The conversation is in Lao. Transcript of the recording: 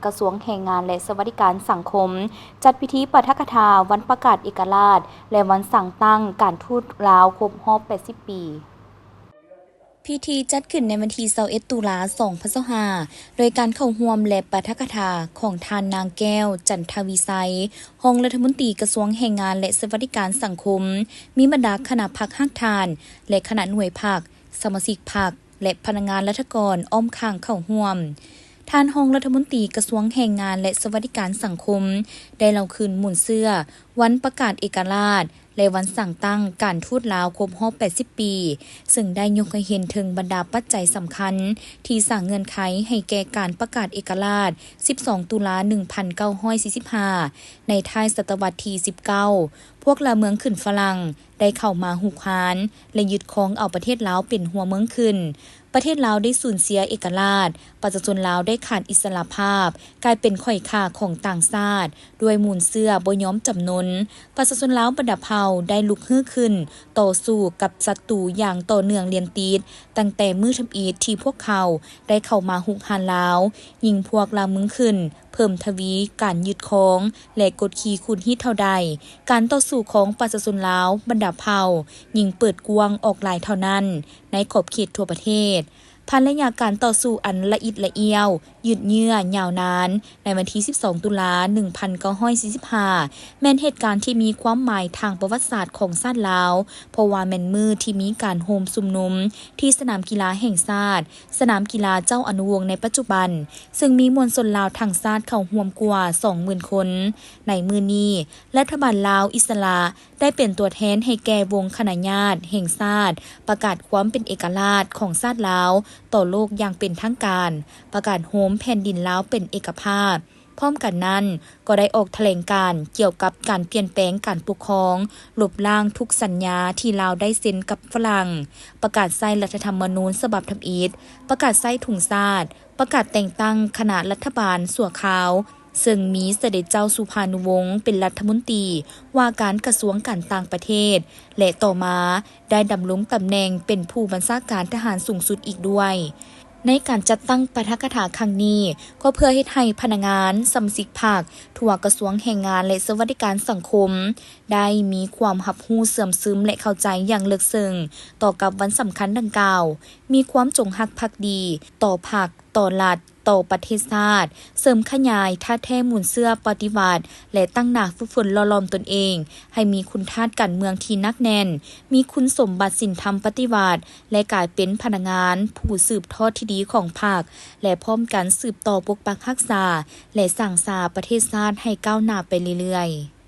ກະຊວງແຮງງານ ແລະ ສະຫວັດດີການສັງຄົມ ຈັດພິທີປາຖະກະຖາວັນປະກາດເອກະລາດ ແລະ ວັນສ້າງຕັ້ງການທູດລາວຄົບຮອບແປດສິບປີ. ພິທີຈັດຂຶ້ນໃນວັນທີຊາວເອັດ ຕຸລາ ສອງພັນຊາວຫ້າ ໂດຍການເຂົ້າຮ່ວມ ແລະ ປາຖະກະຖາຂອງທ່ານນາງ ແກ້ວ ຈັນທະວິໄຊ ຮອງລັດຖະມົນຕີກະຊວງແຮງງານ ແລະ ສະຫວັດດີການສັງຄົມ, ມີບັນດາຄະນະພັກຮາກຖານ ແລະ ຄະນະໜ່ວຍພັກ, ສະມາຊິກພັກ ແລະ ພະນັກງານລັດຖະກອນອ້ອມຂ້າງເຂົ້າຮ່ວມ. ທ່ານຮອງລັດຖະມົນຕີກະຊວງແຮງງານ ແລະ ສະຫວັດດີການສັງຄົມ ໄດ້ເລົ່າຄືນມູນເຊື້ອວັນປະກາດເອກະລາດ ແລະ ວັນສ້າງຕັ້ງການທູດລາວຄົບຮອບແປດສິບປີ, ເຊິ່ງໄດ້ຍົກໃຫ້ເຫັນເຖິງບັນດາປັດໄຈສຳຄັນທີ່ສ້າງເງື່ອນໄຂໃຫ້ແກ່ການປະກາດເອກະລາດ ສິບສອງ ຕຸລາ ໜຶ່ງພັນເກົ້າຮ້ອຍສີ່ສິບຫ້າ ໃນທ້າຍສະຕະວັດທີສິບເກົ້າ, ພວກລ່າເມືອງຂຶ້ນຝຣັ່ງ ໄດ້ເຂົ້າມາຮຸກຮານ ແລະ ຍຶດຄອງເອົາປະເທດລາວເປັນຫົວເມືອງຂຶ້ນ. ປະເທດລາວໄດ້ສູນເສຍເອກະລາດ, ປະຊາຊົນລາວໄດ້ຂາດອິດສະຫຼະພາບ, ກາຍເປັນຂ້ອຍຂ້າຂອງຕ່າງຊາດ. ດ້ວຍມູນເຊື້ອບໍ່ຍອມຈຳນົນ, ປະຊາຊົນລາວບັນດາເຜົ່າໄດ້ລຸກຮືຂຶ້ນຕໍ່ສູ້ກັບສັດຕູຢ່າງຕໍ່ເນື່ອງລຽນຕິດ, ຕັ້ງແຕ່ມື້ທຳອິດທີ່ພວກເຂົາໄດ້ເຂົ້າມາຮຸກຮານລາວ. ຍິ່ງພວກລ່າເມືອງຂຶ້ນ ເພີ່ມທະວີການຍຶດຄອງ ແລະ ກົດຂີ່ຂູດຮີດເທົ່າໃດ, ການຕໍ່ສູ້ຂອງປະຊາຊົນລາວບັນດາເຜົ່າຍິ່ງເປີດກວ້າງອອກຫຼາຍເທົ່ານັ້ນ ໃນຂອບເຂດທົ່ວປະເທດ. ຜ່ານໄລຍະການຕໍ່ສູ້ອັນລະອິດລະອ້ຽວ, ຍືດເຍື້ອຍາວນານ, ໃນວັນທີສິບສອງ ຕຸລາ ໜຶ່ງພັນເກົ້າຮ້ອຍສີ່ສິບຫ້າ ແມ່ນເຫດການທີ່ມີຄວາມໝາຍທາງປະຫວັດສາດຂອງຊາດລາວ, ເພາະວ່າແມ່ນມື້ທີ່ມີການໂຮມຊຸມນຸມທີ່ສະໜາມກິລາແຫ່ງຊາດ, ສະໜາມກິລາເຈົ້າອະນຸວົງໃນປັດຈຸບັນ, ເຊິ່ງມີມວນຊົນລາວທັງຊາດເຂົ້າຮ່ວມກວ່າສອງໝື່ນຄົນ. ໃນມື້ນີ້, ລັດຖະບານລາວອິດສະຫຼະໄດ້ເປັນຕົວແທນໃຫ້ແກ່ວົງຄະນະຍາດແຫ່ງຊາດ ປະກາດຄວາມເປັນເອກະລາດຂອງຊາດລາວຕໍ່ໂລກຢ່າງເປັນທາງການ, ປະກາດໂຮມແຜ່ນດິນລາວເປັນເອກະພາບ. ພ້ອມກັນນັ້ນ, ກໍໄດ້ອອກຖະແຫຼງການກ່ຽວກັບການປ່ຽນແປງການປົກຄອງ, ລົບລ້າງທຸກສັນຍາທີ່ລາວໄດ້ເຊັນກັບຝຣັ່ງ, ປະກາດໃຊ້ລັດຖະທຳມະນູນສະບັບທຳອິດ, ປະກາດໃຊ້ທຸງຊາດ, ປະກາດແຕ່ງຕັ້ງຄະນະລັດຖະບານຊົ່ວຄາວ, ເຊິ່ງມີສະເດັດເຈົ້າສຸພານຸວົງເປັນລັດຖະມົນຕີວ່າການກະຊວງການຕ່າງປະເທດ ແລະ ຕໍ່ມາໄດ້ດຳລົງຕຳແໜ່ງເປັນຜູ້ບັນຊາການທະຫານສູງສຸດອີກດ້ວຍ. ໃນການຈັດຕັ້ງປາຖະກະຖາຄັ້ງນີ້ ກໍເພື່ອເຮັດໃຫ້ພະນັກງານ, ສະມາຊິກພັກ ທົ່ວກະຊວງແຮງງານ ແລະ ສະຫວັດດີການສັງຄົມ ໄດ້ມີຄວາມຮັບຮູ້ເຊື່ອມຊຶມ ແລະ ເຂົ້າໃຈຢ່າງເລິກເຊິ່ງຕໍ່ກັບວັນສຳຄັນດັ່ງກ່າວ, ມີຄວາມຈົງຮັກພັກດີຕໍ່ພັກ, ຕໍ່ລັດ, ຕໍ່ປະເທດຊາດ, ເສີມຂະຫຍາຍທາດແທ້ມູນເຊື້ອປະຕິວັດ ແລະ ຕັ້ງໜ້າຝຶກຝົນຫຼໍ່ຫຼອມຕົນເອງໃຫ້ມີຄຸນທາດການເມືອງທີ່ໜັກແໜ້ນ, ມີຄຸນສົມບັດສິນທຳປະຕິວັດ ແລະ ກາຍເປັນພະນັກງານຜູ້ສືບທອດທີ່ດີຂອງພັກ ແລະ ພ້ອມກັນສືບຕໍ່ປົກປັກຮັກສາ ແລະ ສ້າງສາປະເທດຊາດໃຫ້ກ້າວໜ້າໄປເລື້ອຍໆ.